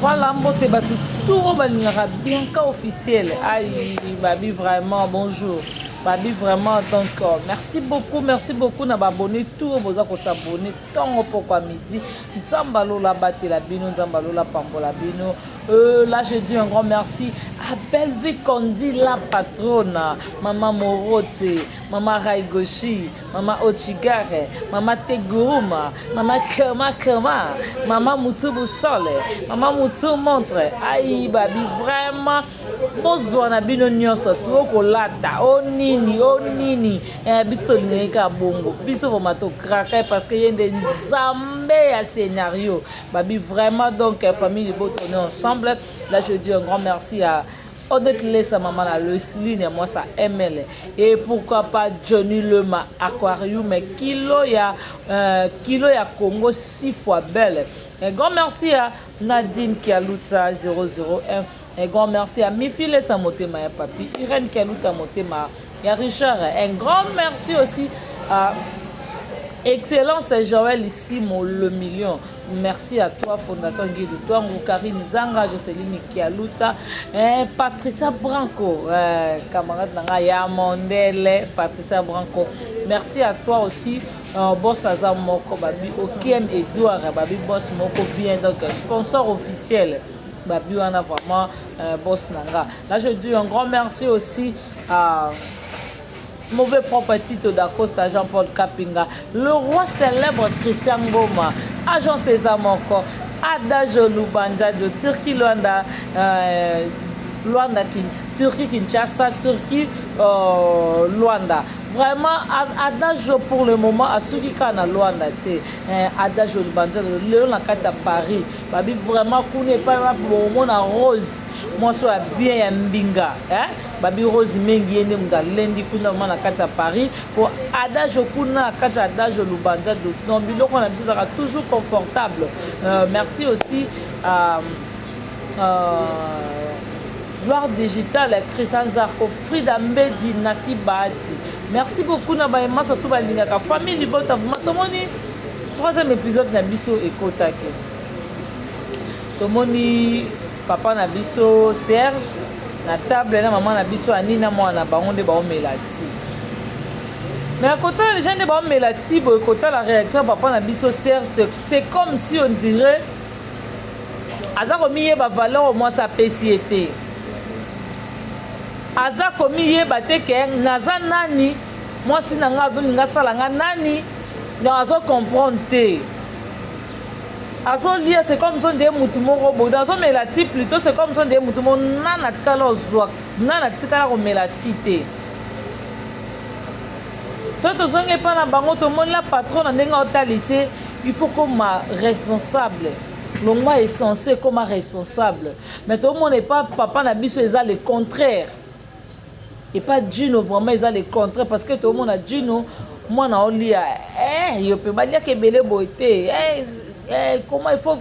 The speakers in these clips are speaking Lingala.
Voilà, mbote bato tout oyo balingaka Bianca officiel. Aïe, babi vraiment, bonjour. Babi vraiment, donc merci beaucoup, merci beaucoup na baabonné tout oyo boza kosabonner ntongo pokwa midi. Nzambe alola abatela bino, Nzambe alola pambola bino. Là, je dis un grand merci à Bellevue Kondi, la patronne, Maman Morote, Maman Raigoshi, Maman Ochigare, Maman Teguruma, Maman Kema Kema, Maman Mutu Sole, Maman Mutu Montre. Aïe, babi, vraiment, bozwa na bino nyonso to kolata o nini o nini eh, biso tolingaki kaka bongo, biso vraiment tokraka parce que ye nde Nzambe ya scénario. Babi vraiment, donc famille Liboto, on est ensemble. Là, je dis un grand merci à Odette Lessa, maman la Leslie, et moi ça ML. Et pourquoi pas Johnny Lema Aquarium, kilo ya Congo six fois belle. Un grand merci à Nadine Kialuta 001. Un grand merci à Mifi Lessa Motema ya Papi, Irène Kialuta Motema ya Richard. Un grand merci aussi à Excellence Joël Simo le million. Merci à toi, Fondation Guy Twango, Karine Zanga, Jocelyne Kialuta, eh, Patricia Branco, eh, camarade na nga ya Mondele, Patricia Branco. Merci à toi aussi, boss Aza Moko, Babi Okiem Edouard, Babi boss Moko bien, donc sponsor officiel. Babi wana vraiment boss na nga. Là je dis un grand merci aussi à Mauvais propre Tito d'Acosta, Jean-Paul Kapinga, le roi célèbre Christian Ngoma, agent César Moko, Adage Lubanza de Turquie Luanda, Luanda, Turquie Kinshasa, Turquie Luanda. Vraiment, Adage pour le moment, à ceux qui na Luanda te, Adage Lubanza, lelo na kati ya Paris, babi vraiment kuna epai wapi bomona Rose, mwasi oyo ya bien ya mbinga, hein? Babi Rose mengi ye nde moto alendi kuna vraiment na kati ya Paris po Adage kuna na kati ya Adage Lubanza. Donc biloko na biso ezalaka toujours confortable. Merci aussi à Gloire Digital, Christian Zarko, Frida Mbedi, Nasi Bahati. Merci beaucoup na bayema surtout balingaka famille Libota. Vraiment tomoni troisième épisode na biso ekotaki, tomoni papa na biso Serge na table na mama na biso Ani na mwana na bango nde baomela ti. Mais kotala déjà nde baomela ti boye, kotala réaction ya papa na biso Serge, c'est comme si on dirait aza komiyeba valeur oyo mwasi apesi ye te, aza komiyeba te ke naza nani, mwasi na nga azolinga asala nga nani. Donc azocomprendre te, azolia, c'est comme so nde mutu moko boye. Donc azomela ti plutôt, c'est comme so nde mutu moko nana atikala ozwa, nana atikala komela ti te. Soki tozongi epai na bango, tomoni la patron na ndenge aotalise, il faut koma responsable, longwa essentiel koma responsable. Mais tomona epa papa na biso eza le contraire, epa Gino vraiment eza le contraire, parce que tomona Gino mwana olia, eh, yo mpe baliaka ebele boye te, eh, eh, comment il faut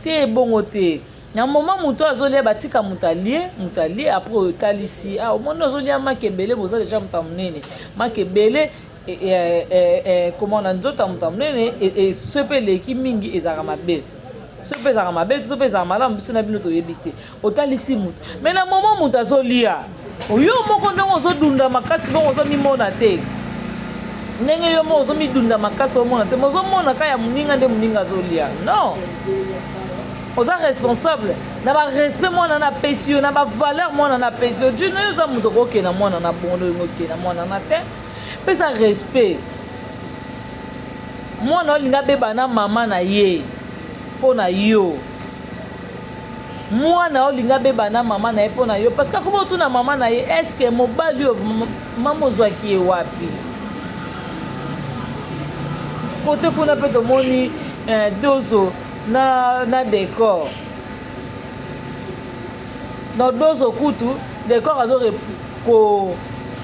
te ebongo te. Na moment moto azolia, batika moto alie, moto alie, après otalisi, ah, omoni ozolia maki ebele, boza deja moto ya monene, maki ebele comment na nzoto ya moto ya monene, so mpe eleki mingi ezalaka mabe, so mpe ezalaka mabe, to mpe ezalaka malamu, biso na bino toyebi te. Otalisi moto, mais na moment moto azolia, yo moko ndenge ozodunda makasi bongo ozomimona te, ndenge yo moko ozomidunda makasi omona te, ozomona ka ya moninga nde moninga azolia. Non, oza responsable na barespect mwana na apesi yo, na bavaleur mwana na apesi yo. Dino yo oza moto okokenda mwana na bongo, olingi okenda mwana na te, pesa respect. Mwana olingi abeba na mama na ye mpo na yo, mwana olingi abeba na mama na ye mpo na yo, parce que akomi otuna mama na ye: est-ce mobali oyo mama ozwaki ye wapi? Kote kuna mpe tomoni Dozo na Décor. Donc Dozo kutu Décor azo ko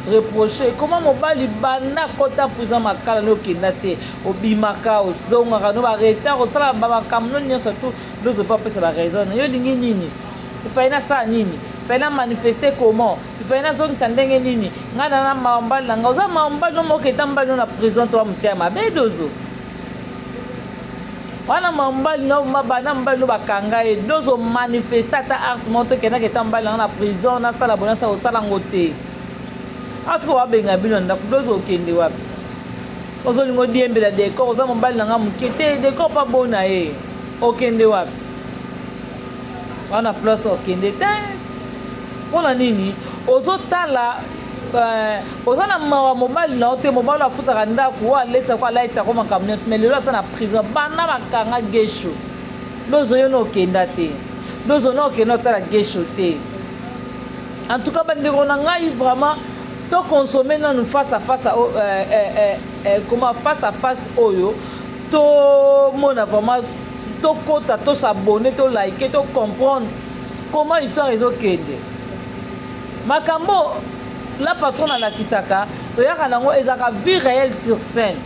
reproche comment mobali banda kota prison Makala no okenda te, obimaka, ozongaka no baretard, osala bamakambo no nyonso tu. Dozo mpe apesa baraison na yo, olingi nini? Ifai nasala nini? Ifai na manifeste comment? Ifai nazongisa ndenge nini? Ngai na mawa mobali na ngai, oza mawa mobali no moko, eta mobali no na prison to wa motema mabe. Dozo. Wana mobali no bana mobali no bakanga ye dozo manifeste ata art moko te kendaka eta mobali nanga na prison nasala boye nasala osala ngo te asoki wabenga bino na ndako dozo okende wapi ozolinga odiembela decor oza mobali nanga moke te decor mpa bona ye okende wapi wana place okende te mpo na nini ozotala eh, oza na mawa mobali na yo te mobali oyo afutaka ndako oyo alesaka alatisaka makambo nyonso mais lelo aza na prison banda bakanga gesho dozo yo na okenda te dozo na okenda otala gesho te en tout cas bandeko na ngai vraiment toconsommer nanu face à face euh, euh, euh, euh, comment face à face oyo tomona vraiment tokota tos'abonner toliker tocomprendre comment histoire ezokende. Makambo la patronne alakisaka toyaka nango ezalaka vie réelle sur scène.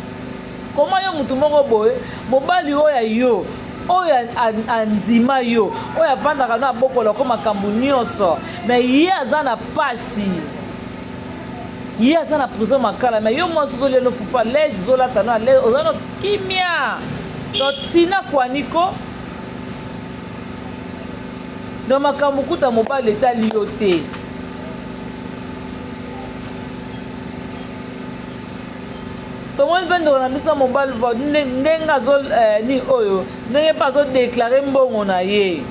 Comment yo mutu moko boye mobali oyo ya yo oyo andima yo oyo avandaka no abokola ko makambo nyonso mais ye aza na pasi ye aza na prison makala mais yo mwasi ozolia no fufu alaise ozolata no alaise oza no kimia to tina kwaniko Donc makambo kuta mobali etali yo te. Tomoni mpe ndeko na biso mobali ndenge azo eh, ni oyo ndenge mpe azo deklare mbongo na ye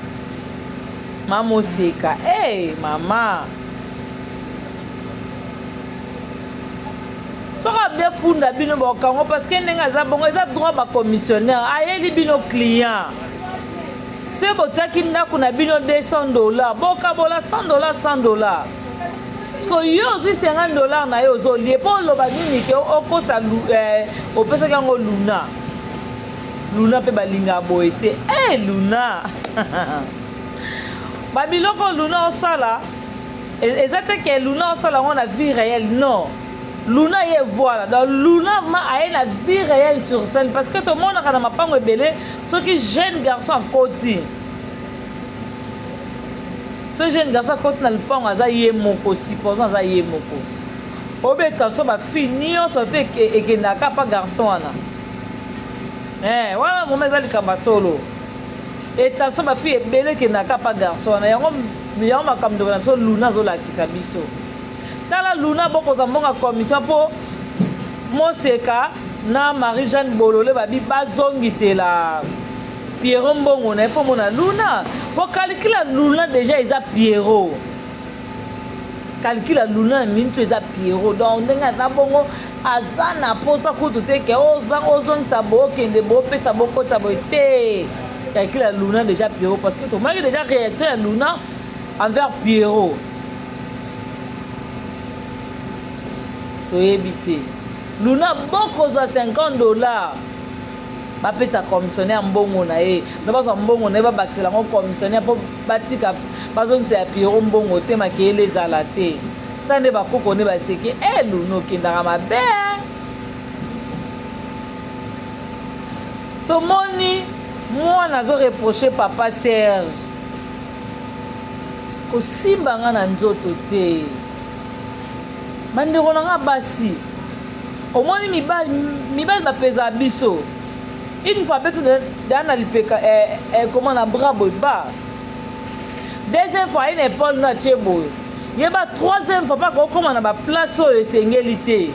mama oseka hey, eh, mama soki abia funda bino bakokango parce que ndenge aza bongo eza droit bacommissionnaire ayeli bino client Soki botiaki ndako na bino 200 dollars, bokabola 100 dollars, 100 dollars. Siko yo ozwi 50 dollars na ye ozolie mpo oloba nini ke okosa eh, opesaki yango Luna. Luna mpe balingaka boye te. Eh Luna babiloko Luna osala eza te ke Luna osala yango na vie réelle, non. Luna ye voilà donc Luna ma aye na vie réelle sur scène parce que tomonaka na mapango ebele soki jeune garçon akoti, soki jeune garçon akoti na lupango aza ye moko, supposons aza ye moko, obeta so bafille nyonso te ekendaka pa garçon wana eh, wana moma eza likambo ya solo etanso bafille ebele ekendaka pa garçon wana. Yango yango makambo ndeko na biso Luna azolakisa biso. Tala Luna, bokozwa mbongo commission mpo Moseka na Marie Jeanne Bolole babi bazongisela Pierrot mbongo na ye. Fo mona Luna po calcul ya Luna déjà eza Pierrot, calcul ya Luna na miniti eza Pierrot. Donc ndenge aza bongo aza na posa kutu te ke ozongisa bo okende boopesa bokotisa boye te. Calcul ya Luna déjà Pierrot parce que tomonaki déjà réaction ya Luna envers Pierrot. Toyebi te Luna bokozwa 50 dollars bapesa commissionnaire mbongo na ye no bazwa mbongo na ye babakisela yango commissionnaire mpo batika bazongisa ya Pierrot mbongo te. Makeyele ezala te ta nde bakoko nde baseki e Luna okendaka mabe. Tomoni mwana azoreprocher papa Serge kosimba nga na nzoto te. Bandeko na nga basi, omoni mibali, mibali bapezaka biso une fois mpe daa na lipeka eh, eh, koma na bras boye ba deuxième fois aye na épaule no atie boye yeba troisième fois mpe akokóma na baplace oyo esengeli te.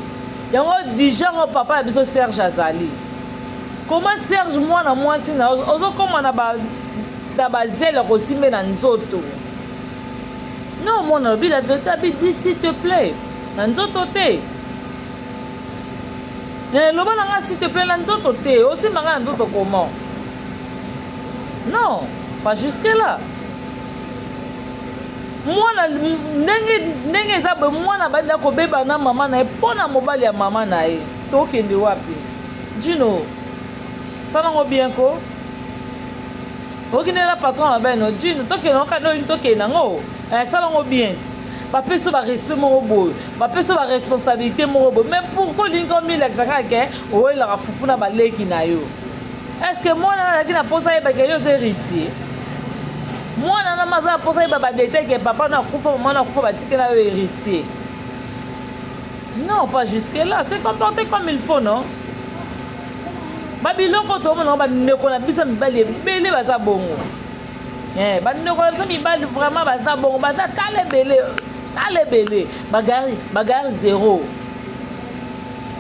Yango du genre papa ya biso Serge azali koma Serge mwana mwasi na ozokóma na ba na bazele kosimbe na nzoto. Non, mwana alobi la vérité, abi dit s'il te plaît na nzoto te. Loba na nga s'il te plaît na nzoto te, osimba nga na nzoto comment? Non, pas jusque là. Mwana ndenge ndenge eza boye, mwana banda kobeba na mama na ye mpo na mobali ya mama na ye. Tokende wapi? Jino salango bien ko okindela patron na beno Jino tokende okende oyo tokende yango salango bien ti bapesi yo barespect moko boye, bapesi yo baresponsabilité moko boye, mais pourquoi olingi omilakisa kaka ke oyelaka fufu na baleki na yo? Est ce que mwana azalaki na mposa ayebaka yo oza héritier? Mwana na aza na mposa ayeba badétail ke papa na akufa, mama na akufa, batikela yo héritier? Non, pas jusque là. C'est comporter comme il faut, non? Babiloko tomonaka, bandeko na biso mibali ebele baza bongo. Bandeko na biso mibali vraiment baza bongo, baza tala ebele, tala ebele, bagari bagari zéro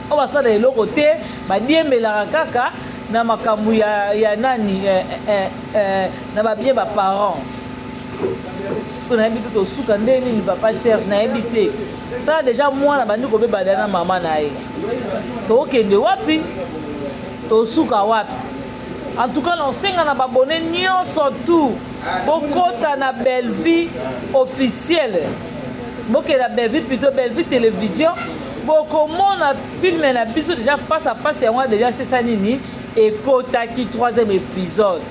oyo basala eloko te, badiembelaka kaka na makambo ya nani, na babien baparent. Sikoyo nayebi te tosuka nde nini. Papa Serge, nayebi te. Tala déjà mwana bandi kobebada na mama na ye. Tokende wapi? Tosuka wapi? En tout cas, naosenga na babone nyonso tout, bokota na Bellevie officielle, bokenda Bellevie, plutôt Bellevie Télévision, bokomona film na biso déjà Face à Face. Yango déjà sesa nini ekotaki troisième épisode.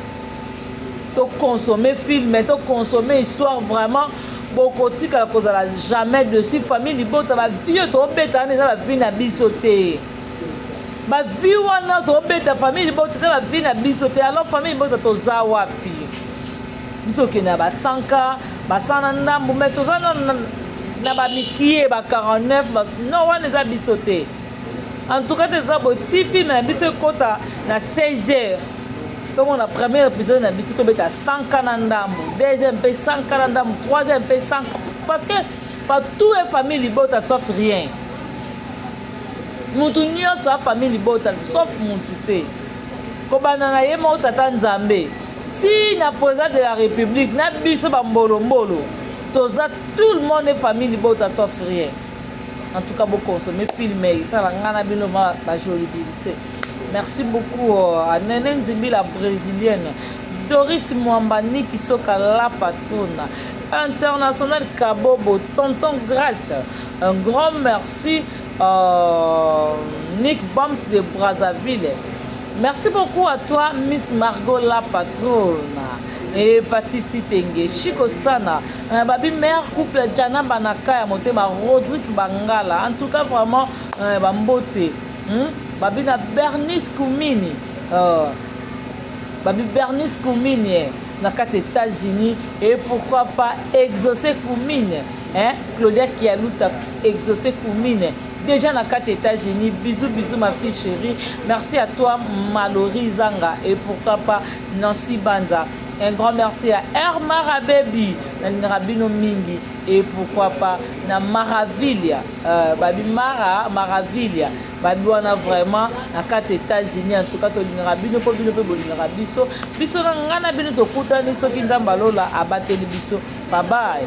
Toconsommer film, toconsommer histoire, vraiment bokotikala kozala jamais dessus. Famille libota, bavie oyo tobeta wana eza bavie na biso te. Bavie wana tobeta, famille libota, eza bavie na biso te. Alors famille libota, toza wapi? Biso okende na basanka basana ndambu, mais toza na bamikie ba 49. Non, wana eza biso te. En tout cas, eza boye ti film na biso ekɔta na 16 heures, tomona premier épisode na biso, tobeta 100 na ndambu, deuxième mpe 100 na ndambu, troisième mpe 100, parce que tout est famille libota sauf rien. Mutu nyonso a famille libota sauf mutu te. Kobanda na ye moko tata Nzambe, si na président de la République na biso bambolombolo toza, tout le monde est famille libota sauf rien. En tout cas, boconsommer film, esala nga na bino bajolibilité. Merci beaucoup à Nene Nzimbi, la Brésilienne, Doris Mwamba, Niki Soka, la patronne international, Kabobo, Tonton Grâce. Un grand merci, Nick Bams de Brazzaville. Merci beaucoup à toi, Miss Margot, la patronne, et Patiti Tenge, Chico Sana, Babi meilleur couple, Jana Banaka ya motema, Rodrigue Bangala. En tout cas, vraiment, Bambote. Babi na Bernice Koumini. Babi Bernice Koumini na kati États-Unis, et pourquoi pas Exaucé Koumine, hein? Claudia Kialuta, Exaucé Koumine déjà na kati États-Unis. Bisous, bisous, ma fille chérie. Merci à toi, Mallory Zanga, et pourquoi pas Nancy Banza. Un grand merci à Hermara Baby, nalingaka bino mingi, et pourquoi pas na Maravilia, Babi Mara Maravilia, babi wana vraiment na kati États-Unis. En tout cas, tolingaka bino mpo bino mpe bolingaka biso. Biso na ngai na bino tokutani soki Nzambe alola abateli biso. Babaye.